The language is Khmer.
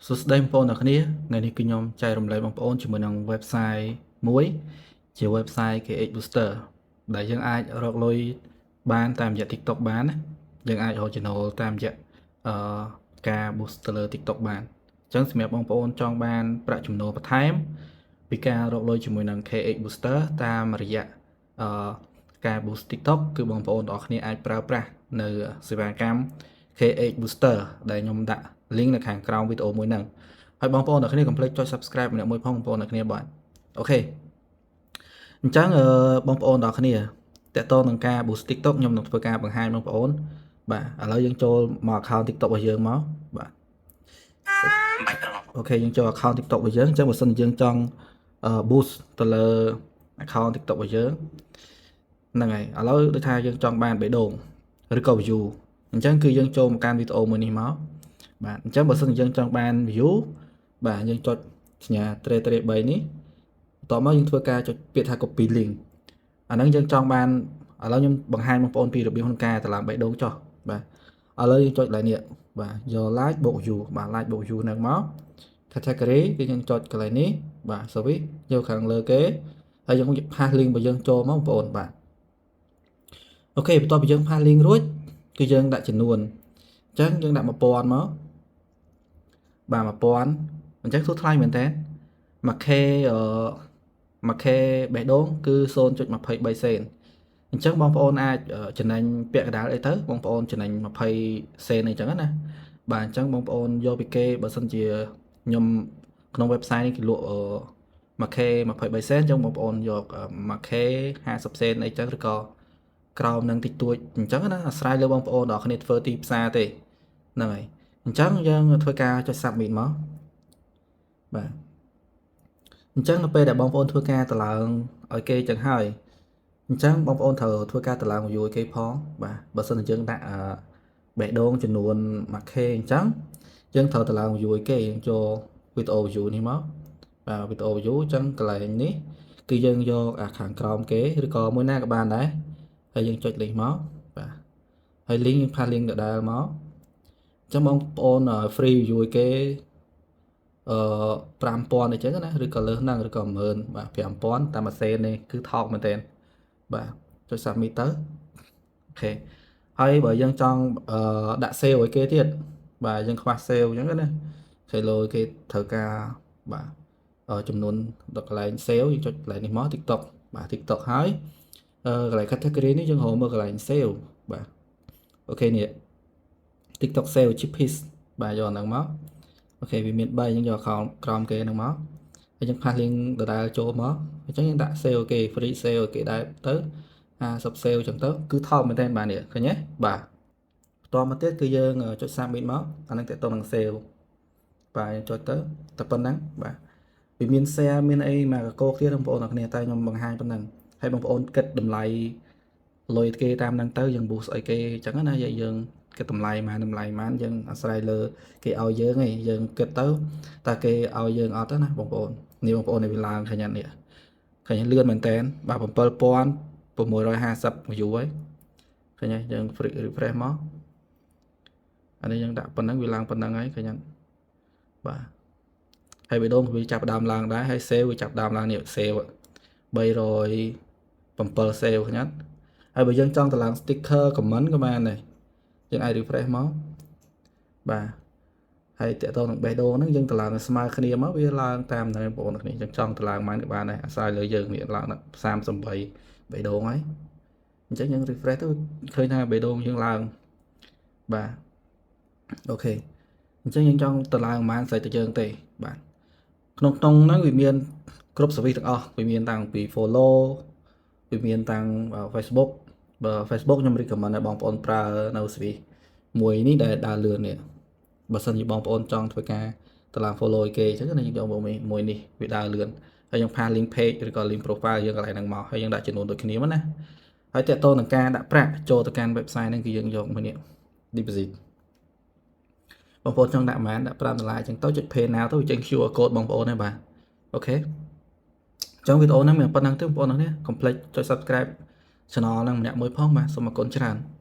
សួស្តីបងប្អូនទាំងគ្នាថ្ងៃនេះគឺខ្ញុំចែករំលែកបងប្អូនជាមួយនឹង website មួយជា website KH Booster ដែលយើងអាចរកលុយបានតាមរយៈ TikTok បានណាយើងអាចរកចំណូលតាមរយៈអឺការ boost ទៅលើ TikTok បានអញ្ចឹងសម្រាប់បងប្អូនចង់បានប្រាក់ចំណូលបន្ថែមពីការរកលុយជាមួយនឹង KH Booster តាមរយៈអឺការ boost TikTok គឺបងប្អូនទាំងអស់គ្នាអាចប្រើប្រាស់នៅសេវាកម្ម KH Booster ដែលខ្ញុំដាក់ link នៅខាងក្រោមវីដេអូមួយហ្នឹងហើយបងប្អូនទាំងគ្នាកុំភ្លេចចុច subscribe ម្នាក់មួយផងបងប្អូនទាំងគ្នាបាទ OK អញ្ចឹងបងប្អូនទាំងគ្នាទាក់ទងនឹងការ boost TikTok ខ្ញុំនឹងធ្វើការបង្ហាញបងប្អូនបាទឥឡូវយើងចូលមក account TikTok របស់យើងមកបាទ OK យើងចូល account TikTok របស់យើងអញ្ចឹងបើសិនជាយើងចង់ boost ទៅលើ account TikTok របស់យើងហ្នឹងហើយឥឡូវដូចថាយើងចង់បានបេះដូងឬក៏ view អញ្ចឹងគឺយើងចូលមកកាន់វីដេអូមួយនេះមកបាទអញ្ចឹងបើសិនជាយើងចង់បាន view បាទយើងចុចសញ្ញាត្រេត្រេ3នេះបន្ទាប់មកយើងធ្វើការចុចពាក្យថា copy link អាហ្នឹងយើងចង់បានឥឡូវខ្ញុំបង្ហាញបងប្អូនពីរបៀបក្នុងការតម្លើងបេះដូងចុះបាទឥឡូវយើងចុចកន្លែងនេះបាទយក like បូក view បាទ like បូក view ហ្នឹងមក category គឺយើងចុចកន្លែងនេះបាទ service យកខាងលើគេហើយយើង paste link របស់យើងចូលមកបងប្អូនបាទ OK បន្ទាប់ពីយើង paste link រួចគឺយើងដាក់ចំនួនអញ្ចឹងយើងដាក់1000មកបាទ1000អញ្ចឹងធូរថ្លៃមែនតើ 1K អឺ 1K បេះដូងគឺ0.23សេនអញ្ចឹងបងប្អូនអាចចំណេញពាក់កណ្ដាលអីទៅបងប្អូនចំណេញ20សេនអីចឹងណាបាទអញ្ចឹងបងប្អូនយកពីគេបើសិនជាខ្ញុំក្នុង website នេះគេលក់ 1K 23សេនអញ្ចឹងបងប្អូនយក 1K 50សេនអីចឹងឬក៏ក្រោមនឹងតិចតួចអញ្ចឹងណាអាស្រ័យលើបងប្អូនដល់គ្នាធ្វើទីផ្សារទេហ្នឹងហើយអញ្ចឹងយើងធ្វើការចុច submit មកបាទអញ្ចឹងនៅពេលដែលបងប្អូនធ្វើការតម្លើងឲ្យគេចឹងហើយអញ្ចឹងបងប្អូនត្រូវធ្វើការតម្លើង view ឲ្យគេផងបាទបើសិនជាយើងដាក់បេះដូងចំនួន 1K អញ្ចឹងយើងត្រូវតម្លើង view ឲ្យគេយើងចូលវីដេអូ view នេះមកបាទវីដេអូ view អញ្ចឹងកន្លែងនេះគឺយើងយកអាខាងក្រោមគេឬក៏មួយណាក៏បានដែរហើយយើងចុច link មកបាទហើយ link យើង paste link ដដែលមកអញ្ចឹងបងប្អូន free view ឲ្យគេអឺ5000អញ្ចឹងណាឬក៏លើសហ្នឹងឬក៏10000បាទ5000តាមមួយសេននេះគឺថោកមែនទែនបាទចុច submit ទៅ OK ហើយបើយើងចង់អឺដាក់ save ឲ្យគេទៀតបាទយើងខ្វះ save អញ្ចឹងណាគេលោគេត្រូវការបាទចំនួនដល់កន្លែង save យើងចុចកន្លែងនេះមក TikTok បាទ TikTok ហើយអឺកន្លែង category នេះយើងរកមើលកន្លែង save បាទ OK នេះ TikTok save cheapest បាទយកអាហ្នឹងមក OK វាមាន3យើងយកក្រោមក្រោមគេហ្នឹងមកហើយយើង paste link ដដែលចូលមកអញ្ចឹងយើងដាក់ save គេ free save គេដែរទៅ50 save អញ្ចឹងទៅគឺថោកមែនតើបាទនេះឃើញទេបាទបន្តមកទៀតគឺយើងចុច submit មកអាហ្នឹងតើតនឹង save បាទយើងចុចទៅតែប៉ុណ្្នឹងបាទវាមាន share មានអីមកកកទៀតបងប្អូនអរគ្នាតែខ្ញុំបង្ហាញប៉ុណ្្នឹងហើយបងប្អូនគិតតម្លៃលុយគេតាមហ្នឹងទៅយើង boost អីគេអញ្ចឹងណាយើងគិតតម្លៃម៉ានតម្លៃម៉ានយើងអាស្រ័យលើគេឲ្យយើងឯងយើងគិតទៅតើគេឲ្យយើងអត់ទៅណាបងប្អូននេះបងប្អូននេះវាឡើងឃើញអត់នេះឃើញលឿនមែនតើបាទ7650 view ហើយឃើញហើយយើង refresh មកអានេះយើងដាក់ប៉ុណ្ណឹងវាឡើងប៉ុណ្ណឹងហើយឃើញអត់បាទហើយបេះដូងវាចាប់ដើមឡើងដែរហើយ save វាចាប់ដើមឡើងនេះ save 307 save ឃើញអត់ហើយបើយើងចង់តម្លើង sticker comment ក៏បានដែរយើងអាច refresh មកបាទហើយតកតងនឹងបេះដូងហ្នឹងយើងតម្លើងឲ្យស្មើគ្នាមកវាឡើងតាមហ្នឹងបងប្អូនគ្នាយើងចង់តម្លើងប៉ុន្មានក៏បានដែរអាស្រ័យលើយើងនេះឡើង38បេះដូងហើយអញ្ចឹងយើង refresh ទៅឃើញថាបេះដូងយើងឡើងបាទ OK អញ្ចឹងយើងចង់តម្លើងប៉ុន្មានស្រេចទៅយើងទេបាទក្នុងក្នុងហ្នឹងវាមានគ្រប់ service ទាំងអស់វាមានតាំងពី follow វាមានតាំង Facebook បើ Facebook ខ្ញុំ recommend ឲ្យបងប្អូនប្រើនៅ service មួយនេះដែលដើរលឿននេះបើសិនជាបងប្អូនចង់ធ្វើការតម្លើង follow ឲ្យគេអញ្ចឹងណាយើងយកមួយនេះវាដើរលឿនហើយយើង paste link page ឬក៏ link profile យើងកន្លែងហ្នឹងមកហើយយើងដាក់ចំនួនដូចគ្នាមកណាហើយតើតើនឹងការដាក់ប្រាក់ចូលទៅកាន់ website ហ្នឹងគឺយើងយកមួយនេះ deposit បងប្អូនចង់ដាក់ប៉ុន្មានដាក់5ដុល្លារអញ្ចឹងទៅចុច pay now ទៅវាចេញ QR code បងប្អូនហើយបាទ OK អញ្ចឹងវីដេអូហ្នឹងមានប៉ុណ្្នឹងទេបងប្អូនទាំងនេះកុំភ្លេចចុច subscribe channel ហ្នឹងម្នាក់មួយផងបាទសូមអរគុណច្រើន។